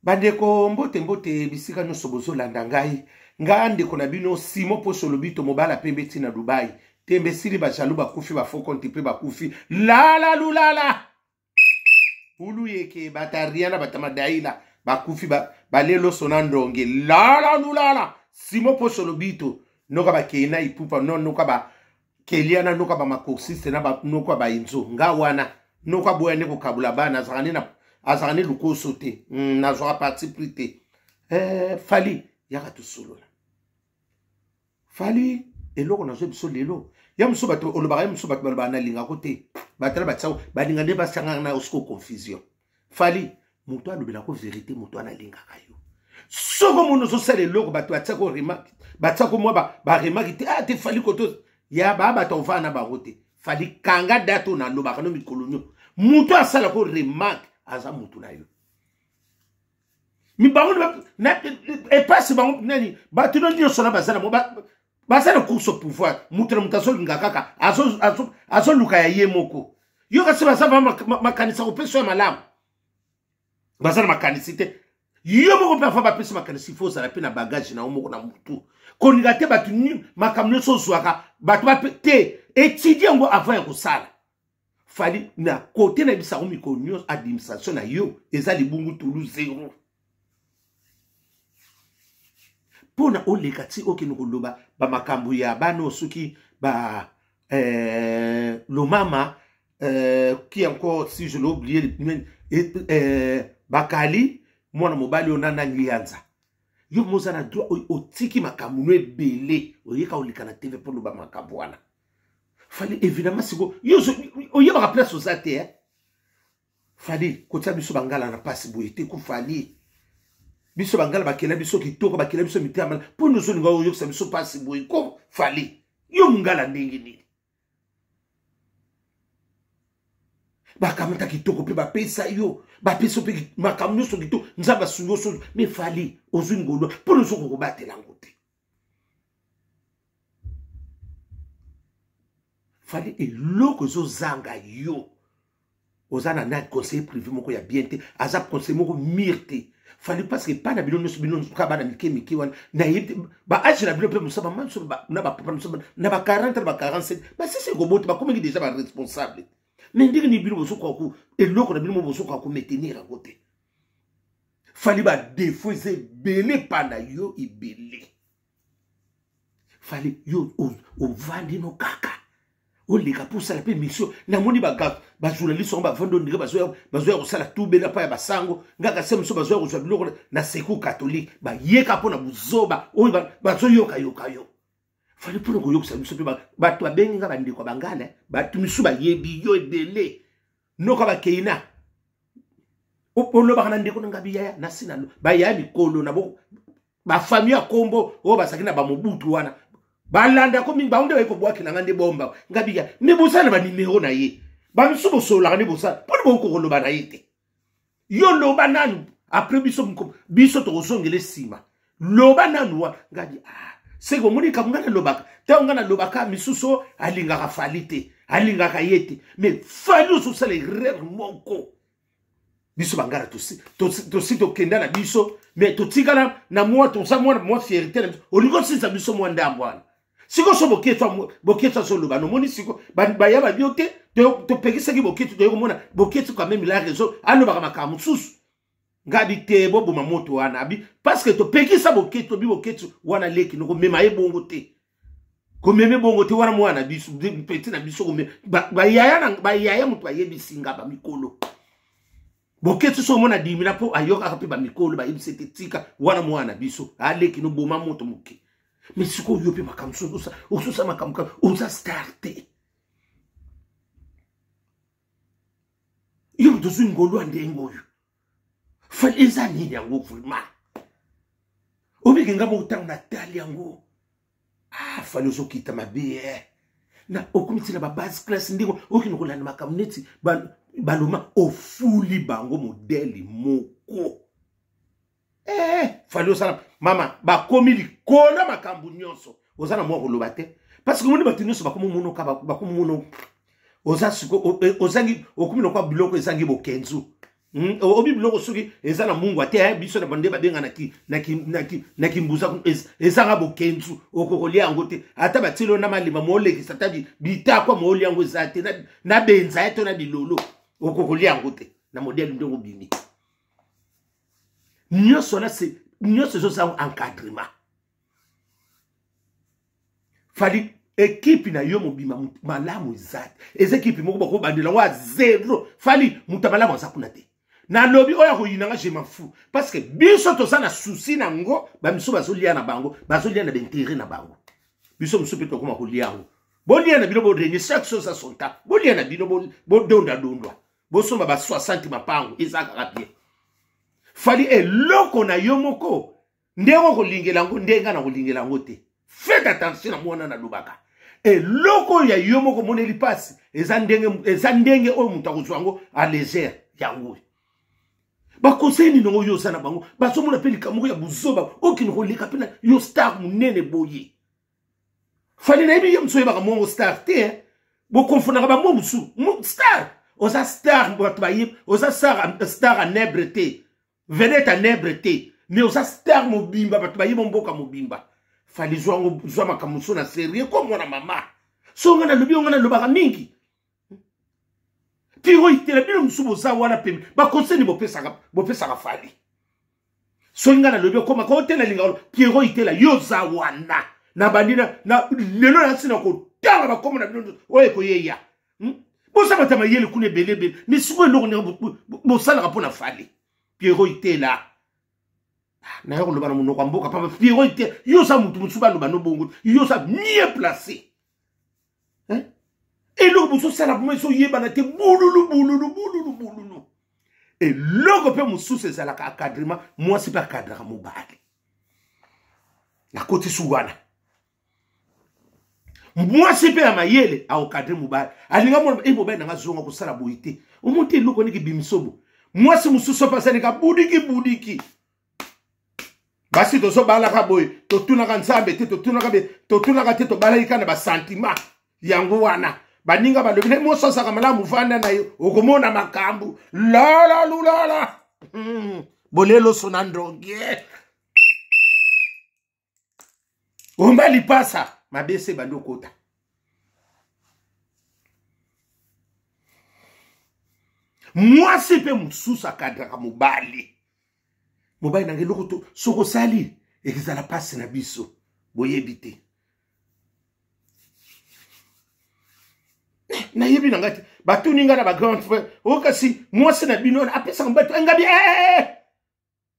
Bandeko mbote mbote bisika nyonso bozolanda ngai nga ndeko na bino Simon Poso Lobito mobala pembe ti na Dubai tembe esili ba jaloux bakufi ba faux compte mpe bakufi lala lulala bulu yeke bataria na batamadaila bakufi baleloso na ndonge lala lulala Simon Poso Lobito noka bakei na ipupa no noka ba kelia na noka ba macorsiste na ba noka ba enzo nga wana noka boya nde kokabula bana azalaka nde na azalaka nde lukoso te nazwaka parti pris te fali yaka tosolola fali eloko nazwa biso lelo ya mosusu bato olobaka ya mosusu bato balobaka nalingako te batala batisako balinga nde basangana na osiko confusion fali moto alobelako verité moto wana alingaka yo soko omoni ozosala eloko bato batiako remarque batiako mwa baremarke te ah te fali koto ya baa bato ovaa na bango te fali kanga date oyo nalobaka no mikolo nio moto asalako remarke aza moto na yo mi bango epasi bango nani bato no nyonso na baza na baza na course au pouvoir moto na moto azolinga kaka azoluka ya ye moko yo kasi baza makanisi akopesa ya malamu baza na makanisi te yo moko mpe afa bapesi makanisi fo ozala mpe na bagage na yo moko na motu kolinga te bato makambo nyonso ozwaka bato bape te etidie yango avant ya kosala fali na kote na bisango mikolo nyonso administration na yo eza libungu tulu zero mpo na oleka ti okende koloba bamakambo ya bana oyo soki ba lomama qui encore si je l'ai oublié bakali mwana mobali oyo na nani lianza yo moza na droit otiki makambo no ebele oyeka oleka na tv mpo loba makambo wana fali évidemment siko yo oyebaka place oza te eh? Fally kotia biso bangala na pasi boye te ko Fally biso bangala bakela biso kitoko bakela biso mitema mpo nini ozolinga oyokisa biso pasi boye ko Fally yo mongala ndenge nini bakamata kitoko mpe bapesa yo bapesa mpe makambo nyonso kitoko nzambe asungi oso me Fally ozwi ngolu mpo nini ozokoka kobatela yango te Fally eloko ezozanga yo oza na nani conseiller privé moko ya bien te aza conseiller moko mire te fali parce que epai na bino nyonso bino kaka bana mike mike wana nayebi te baage na bino mpe mosa bama nyonso na bapapa nyonso na ba 40 na ba 47 basisi ekobota bakomaki déjà baresponsable me ndenge nini bino bozokoka eloko na bino mo bozokoka komaintenir yango te fali badefo eza ebele epai na yo ebele fali yo ovandi no kaka oleka mpo osala mpe mission namoni bajournaliste yango bavandi ondire bazoya kosala tubela mpa ya basango ngaka se mosusu bazoya kozwa biloko na secours catholique bayeka mpo na buzoba oyo bazoyokayoka yo fali mpona koyokisa biso mpe bato babengi nga bandeko ya bangala bato misusu bayebi yo ebele noka bakeina olobaka na ndeko na nga biyaya nasi na bayaya mikolo na bafamille ya kombo oyo bazalaki na bamobutu wana balanda ko mingi bango nde baye kobwakela nga nde bomba nga biya nde bosala na banimero na ye bamisusu bosololaka nde bosala mpo nde bokoki koloba na ye te yo loba nanu apres biso biso tokozongela nsima loba nanu wa ngadi ah seke omoni kambo ngai nalobaka ntango ngai nalobaka misusu alingaka fali te alingaka ye te mais fali ozosala erreur moko biso bangala tosi tosi tokenda na biso mais totikala na mwa toza mwa mwa fierté na biso olingi osilisa biso mwa ndambo wana siko so boketsu boketsu azoloba nomoni siko baya babio te topekisaki boketsu toye komona boketsu quand même la raison alobaka makambo mosusu ngabi te boboma moto wana abi parce que topekisa boketsu tobi boketsu wana leki nokomema ye bongo te komeme bongo te wana mwana na biso peti na biso bayaya moto bayebisi nga bamikolo boketi so omona dimina mpo ayokaka mpe bamikolo bayebisi ete tika wana mwana na biso aleki noboma moto moke me sikoyo yo mpe makambo osusa makambo kaka oza star te yo moto ozwi ngolu ya ndenge oyo fali eza nini yango vraiment obiki nga moko ntango natali yango ah fali ozokita mabe eh. Na okomi ntina ba base classe ndenge okende kolanda makambo neti baloma ofuli bango modele moko eh, fali osala mama bakomi likolo makambo nyonso oza na mwa koloba te parce que omoni bato nyonso bakomi monoka bakomi mono oza siko ozangi okomi lokwa biloko ezangi bokenzu. Obi biloko soki eza na mungwa te, eh, biso na bande babenga na kimbuza ezanga bokenzu, okokolia yango te. Ata batieli yo na malima moolekisa ata bitakwa moolia yango eza te, na benza ye to na bilolo okokolia yango te. Na modele ndenge obimi nyonso wana, nyonso ezozanga encadrement. Fally, ekipe na yo mobima malamu eza te, eza ekipe moko bakobandela yango a zero. Fally, moto ya malamu aza kuna te. Nalobi oyo akoyina nga, je m'en fous, parce que biso toza na souci na ngo. Bamisu bazolia na bango, bazolia na baintérêt na bango. Biso mosusu mpe tokoma kolia yango. Bolia na bino, borenie chaque chose à son temps. Bolia na bino, bodondadondwa, bosomba ba 60 mapango, eza kaka bien. Fally, eloko na yo moko, ndenge okolingela yango, ndenge nga na kolingela yango te. Faites attention na mwana nalobaka. Eloko oyo ya yo moko omoneli mpasi, eza ndenge oyo moto akozwa yango à légère. Yango oyo baconseil nini yango oyo oza na bango, bazomona mpe likambo moko ya buzoba okende koleka mpe na yo star monene boye. Fally, nayebi ye mosu oyebaka mongo star te, bokonfondaka bango mosu star. Oza star, bato bayebi oza star, star anebre te, vedette anebre te, mais oza star mobimba, bato bayebi mboka mobimba. Fally, zwa yango, zwa makambo mosusu na sérieux ko mwana mama. So nga nalobi, yo nga nalobaka mingi piro itela bino mosusu boza wana pembe, baconseil bopesaka, bopesaka Fally. Soki ngai nalobi okomaka o te, nalingaka Piero Itela, yo oza wana na bandi na lelo na ntina kotanga bakombo na bino oyo ekoyeya. Boza bato ya mayele kuna ebele ebele, mais sikoyo eloko ndenge bosalaka mpo na Fally. Piero Itela, ah, naye koloba na monoko ya mboka papa. Piero Itela, yo oza motu mosusu baloba no bongo, yo oza mieux placé. Eloko bozosala vraimen ezoyebana te, bululu bululu bululu bululu. Eloko mpe mosusu ezalaka encadrement. Mwasi mpe akadraka mobali. Nakotisi wana, mwasi mpe ya mayele aokadre mobali, alinga mona e mobali nanga zonga kosala boye te, omoni te eloko ndenge bimisobo. Mwasi mosusu mpe asalika budiki budiki. Basi tozobalaka boye, totunaka Nzambe te, totunaka be, totunaka te, tobalaki kaka na basentiment. Yango wana baninga balobi na moso azalaka malamu, vanda na yo okomona makambo lala lulala. Boleloso na ndongi omba lipasa mabe se bandi okota. Mwasi mpe mosusu akadraka mobali. Mobali nanga, eloko to soki osali ekozala mpasi na biso, boyebi te. Nayebi na ngai te, batuni ngai na bagrand frère o, kasi mwasi na bino apesaka mobali to ngabi. Eh, eh,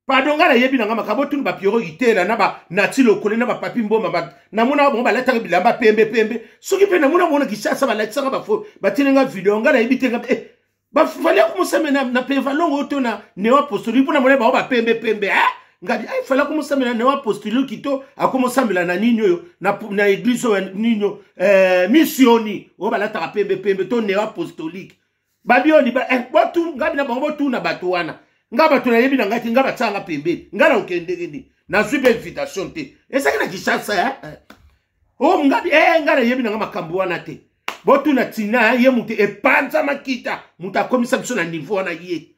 pardon, ngai nayebi na ngai makambo otuni bapiero Itela na banati lokole na bapapi mboma. Namonaka bango balataka bilamba pembe pembe, soki mpe namona bango na Kinshasa balakisaka bafo, batini nga video, ngai nayebi te. Nga eh, bafali akomosambela na pevalongo to na neo apostolique, mpo namona bango bapembe pembe, eh? Ngabi eh, fali akomosambela na neo apostolique to akomosambela na nini oyo na église oyo nini oyo eh, missioni oyo balataka pembe pembe to neo apostolique babioni ba, eh, botu ngabi na bango, botuna bato wana. Nga bato nayebi na ngai te, nga batianga pembeni, nga na okendenge nini, nazwi mpe invitation te, ezalaki na Kinshasa, eh? O ngabi eh, nga nayebi na nga makambo wana te, botuna tina ye moto epanza makita, moto akomisa biso na niveau wana, ye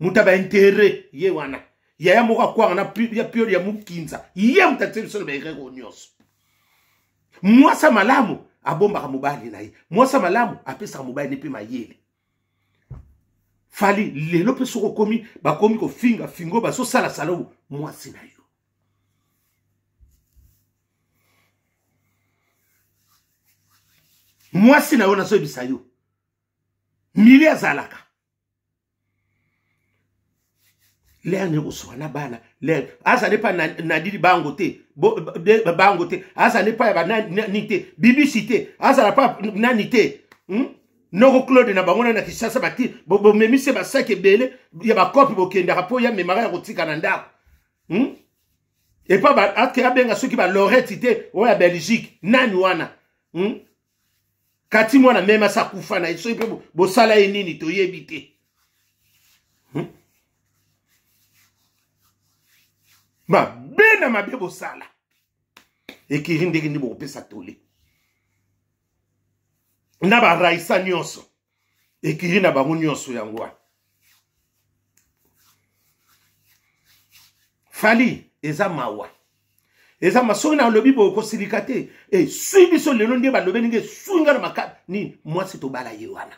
moto ya baintérêt ye wana, yaya moko akwanga na ya piole ya mokinza, ye moto atie biso na baerreur nyonso. Mwasi ya malamu abombaka mobali na ye, mwasi ya malamu apesaka mobali ne mpe mayele. Fally, lelo mpe soki okomi, bakomi kofinga fingo, bazosalasala mwasi na yo. Mwasi na yo, nazoyebisa yo, mili azalaka lere nde kosoka na bana, lere azali epai nadili bango te, bango te, azali epai ya banani te, bibisi te, azala pa nani te, Noko Claude na bango na Kinshasa, bati bomemisi basaki ebele ya bakopi, bokendaka mpo ya memaka ya kotika na ndako, Epa ake abenga soki balorete te oyo ya Belgique nani wana, Kati mwana meme asa kufa na ye, soki mpe bosala ye nini toyebi te, Mabe na mabe bosala ekiri ndenge nini bokopesa toli na baraisa nyonso ekiri na bango nyonso. Yango wana Fally eza mawa, eza ma soki nalobi boye okosilika te. Eswi biso lelo nde balobeli nge eswi nga na maka nini. Mwasi tobala ye wana,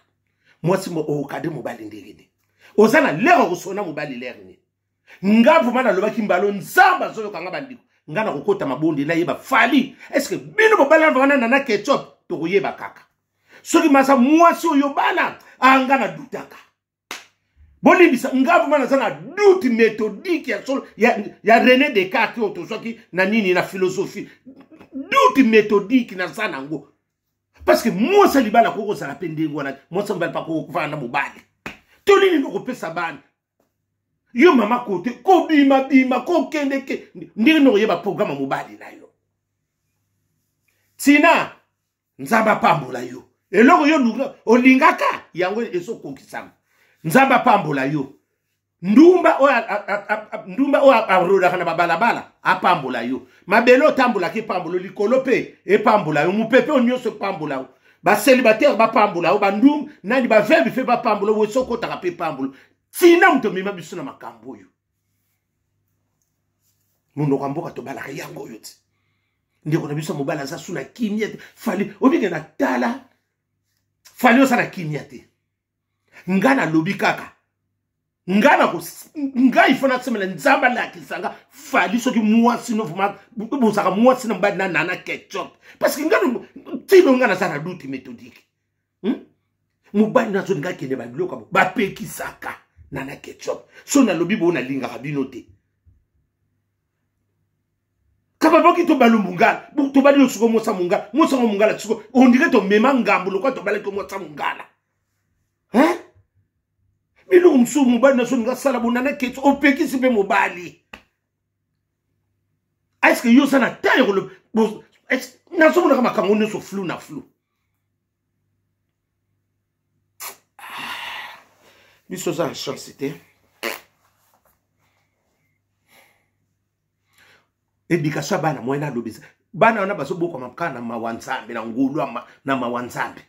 mwasi okade mobali ndenge nini? Oza na lere okosona mobali lere nini? Nga vraimen nalobaki mbalo, Nzambe azoyoka nga. Bandeko, nga nakokota mabondi, nayeba Fally, est-ce bino bobala wana Nana Ketchup? Tokoyeba kaka soki maza mwasi oyo bala anga na dutaka. Bolimbisa nga, vraimen naza na doute méthodique ya solo ya René Descartes oyo tozwaki na nini, na philosophie. Doute méthodique naza nango parce que mwasi ya libala akoki kozala mpe ndenge wana. Mwasi ya mobali mpe akoki kovanda na mobali to nini nde okopesa bana yo mama kote kobimabima kokende ke ndenge nde okoyeba programme ya mobali na yo. Tina Nzambe apambola yo. Eloko yo olingaka yango ezokokisama. Nzambe apambola yo. Ndumba oyo ndumba oyo arodaka na babalabala apambola yo. Mabele otambolaka epambola yo, likolo mpe epambola yo, mopepe oyo nyonso epambola yo, bacélibataire bapambola yo, bandumba nani baveuve mpe bapambola yo, wese okotaka mpe epambola. Tina moto omema biso na makambo oyo, monoko ya mboka tobalaka yango oyo ti ndeko na biso mobali aza su na kimia te. Fally obike na tala, Fally oza na kimia te. Nga nalobi kaka nga na ngai fo nasemela Nzambe alakisa nga Fally soki mwasi no vraiment bozalaka mwasi na mobali na Nana Ketchup, parce que nga tino nga naza na doute méthodique, Mobali nazolinga akende babiloko abo bapekisaka Nana Ketchup. So nalobi boyo, nalingaka bino te. Kaba boki tobali mongala, tobali yo siko mosa mongala, mosango mongala siko ondire tomema ngambo lokola tobalaki mosa mongala, hein? Biloko mosusu mobali nazolinga asala bonana keti opekisi mpe mobali. Est-ce que yo oza na temps ya koloba? Nazomonaka makambo nyonso flou na flou. Biso oza na chance te. Éducation ya bana moyen alobisa bana wana bazobokama kaka na mawa Nzambe, na ngolu, na mawa Nzambe.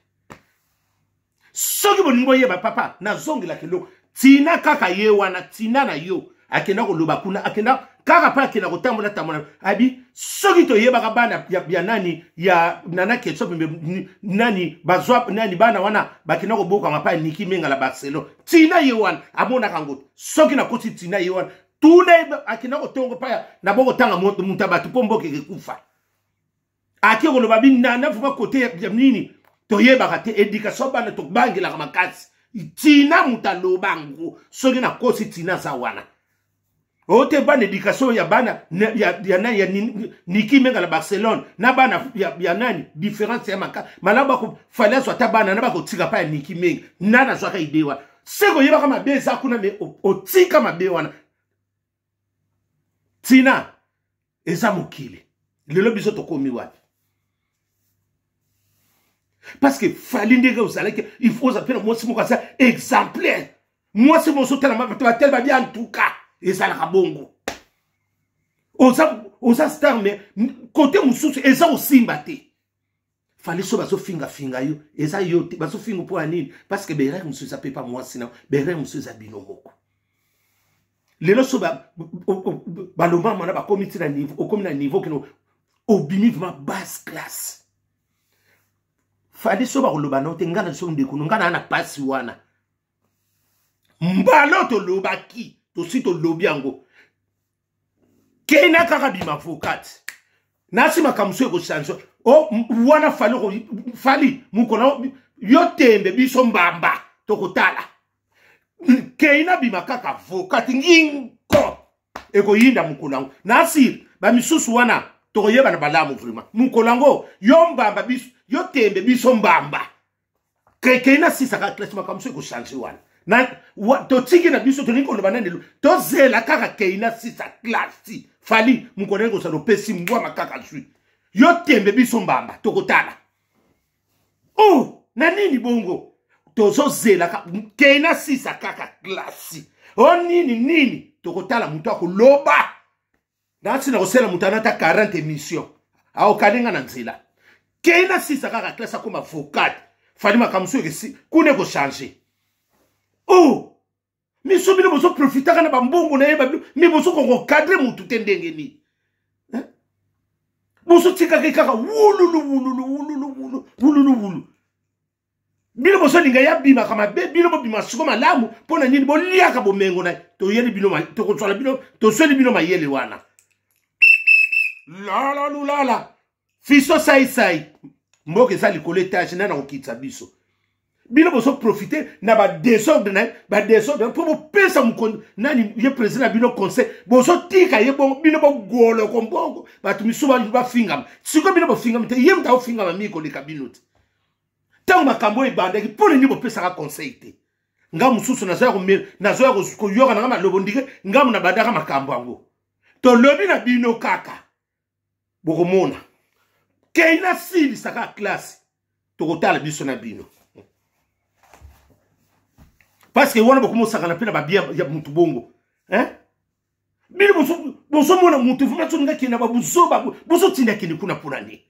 Soki bolingi boyeba, papa nazongelaka eloko tina kaka ye wana. Tina na yo akenda koloba kuna, akenda kaka mpe akenda kotambola tambola. Abi soki toyebaka bana ya nani, ya Nana Ketchup nani bazwa nani, bana wana bakenda kobokama mpa Niki Menga na Barcelone. Tina ye wana amonaka yango. Soki nakoti, tina ye wana tuna akenda kotongo mpa na bokotanga moto ya bato mpo mboka ekekufa. Ake koloba binana vraimen kote ya nini toyebaka te. Éducation bana tobangelaka makasi. Tina moto aloba yango, soki nakosi, tina aza wana oyo te. Bana éducation ya bana ya nani, ya Niki Menga na Barcelone na bana ya nani, différence ya maka malamu. Bakofali azwa ata bana na bakotika pa ya Niki Menga. Nani azwaka idée wana? Se koyebaka mabe eza kuna, me otika mabe wana. Tina eza mokili lelo biso tokomi wapi? Parce que Fally, ndenge ozalaki, il faut oza mpe na mwasi moko aza exemplaire, mwasi moso otala bato batele babi en tout cas ezalaka bongo. Oza star, mais côté mosusu eza kosimba te. Fally, so bazofingafinga yo, eza yo te bazofinga. Mpo ya nini? Parce que berere mosusu eza mpe pa mwasi na berere mosusu eza bino moko. Lelo so balomba mwana bakomi ti na niveau, okomi na niveau kino obimi vraiment basse classe. Fally, so bakoloba nao te, ngai na biso ndeko no ngai naa na pasi wana. Mbala tolobaki, tosi tolobi yango. Kena kaka bima avocat nasi makambo so ekochange o wana. Fally, Fally mokolo yo tembe biso mbamba tokotala. Keina bima kaka avocat nginko ekoyinda mokolo yango. Nasir bamisusu wana tokoyeba na balamu vraiment mokolo yango. Yo mbamba biso, yo tembe biso mbamba. Keina sisaka classe, makambo so ekochange wana na totiki na biso. Tolingi koloba nani lelo? Tozela kaka Keina sisa classe. Fally mokolo yango kozala opesi mbwama kaka zwi yo tembe biso mbamba tokotala. Oh, na nini bongo tozozela Keina sisa kaka classe o nini nini? Tokotala moto akoloba nasi na kosala moto anata 40 émission aokalinga na nzela. Keina sisa kaka classe, akoma avocat. Fally, makambo so ekesi kuna ekochange. Oh. Miso bino bozo profitaka na bambongo na ye babino, me bozo kokokadre motu te ndenge nini? Bozotikaka kaka wululu wululu wululu wulu wululu wulu. Bino bozolinga ye abimaka mabe, bino bobima siko malamu. Mpo na nini boliaka bomengo na toyeli bino, tokozwala bino, tozweli bino mayele wana. Lala lulala fiso saisai, mboka eza likolo etage, nani akokitisa biso? Bino bozoprofite na badesordre na ye, badesordre mpo bopesa mokonzi nani ye président na bino conseil, bozotika ye bongo, bino bogoloko mbongo, bato misusu bafingama. Sikoyo bino bofingama te, ye moto akofingama mingi koleka bino te. Ntango makambo oyo ebandaki, mpo nini bopesaka conseil te? Nga mosusu nazoya koyoka nanga malobo ndike ngambo nabandaka makambo yango. Tolobi na bino kaka bokomona keina silisaka classe, tokotala biso na bino, parce que wana bokomosakana mpe na babia ya mutu bongo, hein? Bino bozomona mutu vraimen tolinga kende na babuzoba, bozotinda kende kuna mpona nini?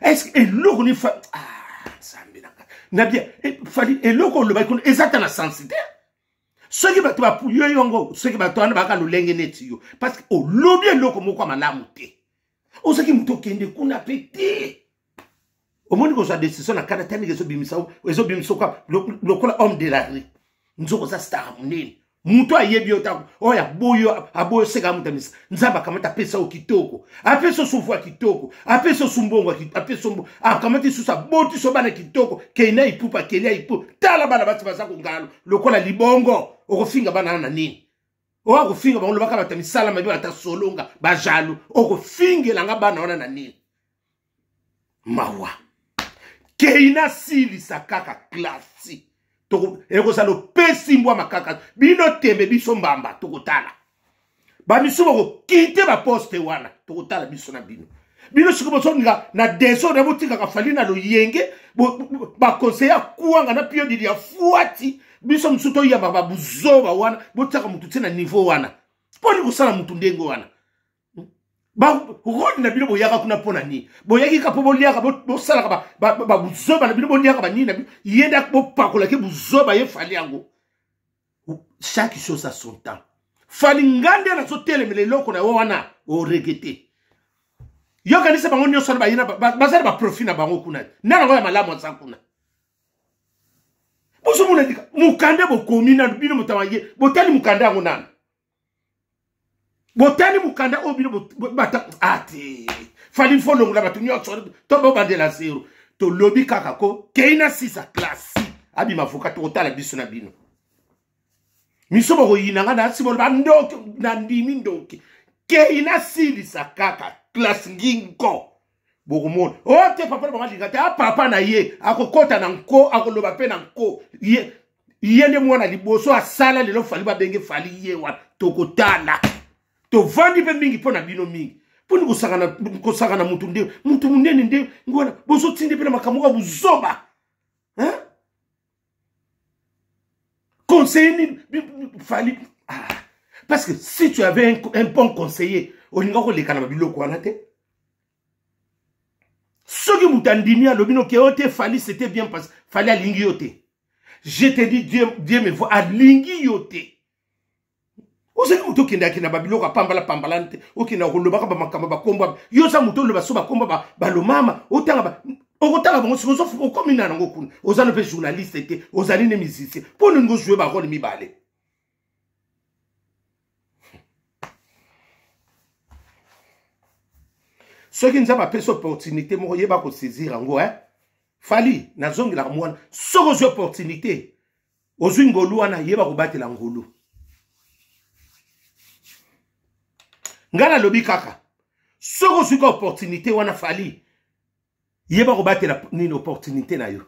Est-ce que eloko ni fa ah nzambe nanga na bien eh, fali eloko olobaki kuna eza ata na sensi te. Soki bato bapuyo yongo, soki bato wana baka lolenge neti yo, parce que olobi eloko moko ya malamu te, ozaki moto okende kuna mpe te. Omoni kozwa décision na kanda tandike ezobimisa ezobimisa lokola homme de la rue. Nzoko oza star monene, moto ayebi yo ntango oyo aboyi aboyi oseka moto amisa. Nzambe akamati apesa yo kitoko, apesa yo sufu ya kitoko, apesa yo sumbongo, apesa yo, akamati lisusu aboti so bana kitoko, keina ipupa kelia ipupa. Tala bana basi baza kongala lokola libongo. Okofinga bana na nini? Oyo akofinga bango, lobaka bato ya misala mabe, bato ya solonga, bajalo. Okofingela nga bana wana na nini? Mawa. Keina silisa kaka klasi, ekozala opesi mbwa makaka. Bino tembe, biso mbamba. Tokotala bamisu bokokite baposte wana, tokotala biso na bino. Bino sikoyo bozolinga na desordre, botikaka Fali na loyenge, bakonseille ya kwanga na piodili ya fuati. Biso mosusu toyamba babuzoba wana, botiaka motu tie na niveau wana. Mponi kosala motu ndenge wana? Barole na bino, boyaka kuna mpo na nini? Boyaki kaka mpo boliaka, bosalaka babuzoba na bino, boliaka banini na bino. Ye nde bopakolaki buzoba, ye Fali yango. Chaque chose a son temps. Fali, nga nde nazotelemela eloko na yo wana, oregete. Yokanisa bango nyonso wana bayina, baza na baprofit na bango kuna. Nani yango ya malamu aza kuna? Bozomona mokanda bokomi nanu bino, moto ye botali mokanda yango nanu, botali mokanda oyo bino bata ate ah, Fali fo longola bato nyonso to bobandela zero. Tolobi kaka ko keina sisa klasi abima voka, tokotala biso na bino. Miso bokoyina nga na nsima, bandoki na ndimi ndoki. Keina silisa kaka klasi nginko, bokomona o oh, te papa na bango alinga te. A papa na ye akokɔta na nko, akoloba mpe na nko. Ye ye nde mwana liboso asala lelo Fali babenge Fali ye wana. Tokotala, tovandi mpe mingi mpo na bino mingi. Mponi kosakana motu nde motu monene nde ngwana bozotinde mpe na makambo ya buzoba, hein? Conseiller nini Fali? Ah. Parce que si tu avais un bon conseiller, olinga koleka na babiloko wana te. Soki moto andimi alobi noke oyo te, Fali c'était bien parce Fali alingi yo te. Je te dis, Dieu, Dieu me voit, alingi yo te. Ozali moto okendaki na babiloko ya pambala pambalani te, okendaka kolobaka bamakambo bakombo. Yo oza moto oloba so bakombo balomama, otanga okotanga bango. Sikoyo okomi na yango kuna, oza no mpe journaliste te, ozali ne musicien. Mpo olingi ozwe barole mibale. Soki Nzambe apesi opportunité moko, yeba kosaisir yango, eh? Fali, nazongelaka mwana, soki ozwi opportunité, ozwi ngolu wana, yeba kobatela ngolu. Ngai nalobi kaka, soki ozwi ka opportunité wana, Fali, yeba kobatela nini opportunité na yo.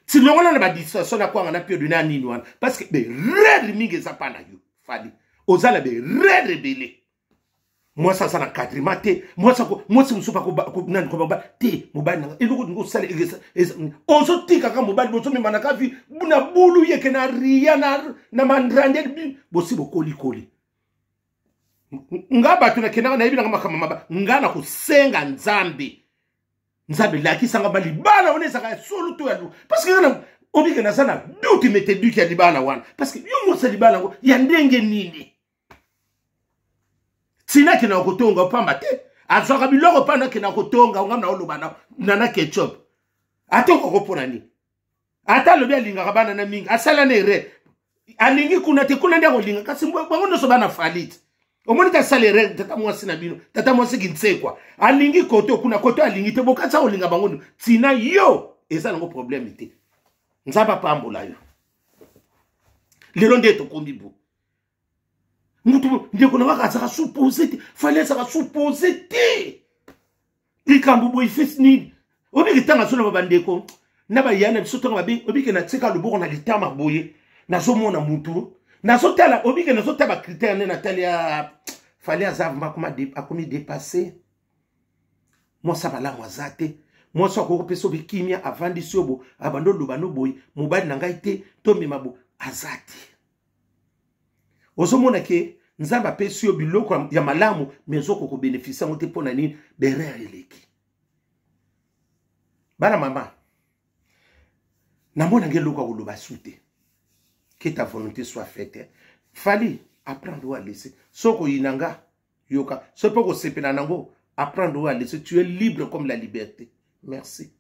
Tilongola na badistraction na kwanga na piodo na nini wana, parce que berere mingi eza mpa na yo. Fali, oza na berere ebele. Mwasi aza na encadrement te, mwasi mosusu nani kobaba te. Mobali nanga eloko olingi osala, ozotikaka mobali, bozomemanaka vi na bulu yeke na ria na mandrandel, bosi bokolikoli. Nga bato nakendaka, nayebi nanga makambo maba. Nga na kosenga Nzambe, Nzambe lakisanga ba libala wana ezalaka ya solo to ya lo, parce que nga Obike naza na doute meteduki ya libala wana, parce que yo mwasi ya libala yango ya ndenge nini? Tina akendaka kotonga pamba te, azwaka biloko mpa nakenda kotonga ngam na oloba na nana ketchup atongako mpo na nini? Ata alobi alingaka bana na mingi, asala na erreur, alingi kuna te, kuna nde akolinga. Kasi bango nyonso bana falite, omoni te asala erreur. Tata mwasi na bino, tata mwasi kinsekwa, alingi kote kuna, kote alingi te, bokati akolinga bango ntina yo eza nango problème te. Nzambe apambola yo. Lelo nde tokomi bo mutu ndeko na ngaka azalaka suppose te, Fali azalaka suppose te likambo boye fesi nini. Obiki ntango azoloba bandeko na baya na biso, ntango babengi, obike natika loboko na litama boye, nazomona mutu, nazotala, obike nazotala bacritère nde natali ya Fali aza vraimen akomi dépassé. Mwasi malamu aza te, mwasi akoki kopesa obi kimia, avandisi yo bo abandi oloba no boye, mobali na ngai te, tomema bo aza te. Ozomona ke Nzambe apesi yo biloko ya malamu, mais ozokoka kobenefisie yango te. Mpo na nini? Berere eleki. Bana mama, namonanga eloko ya koloba su te. Que ta volonté soit faite. Fali, apprendre ou à laisser. Soki oyina nga, yoka. Soki mpe kosepela nango, apprendre ou à laisser. Tu es libre comme la liberté. Merci.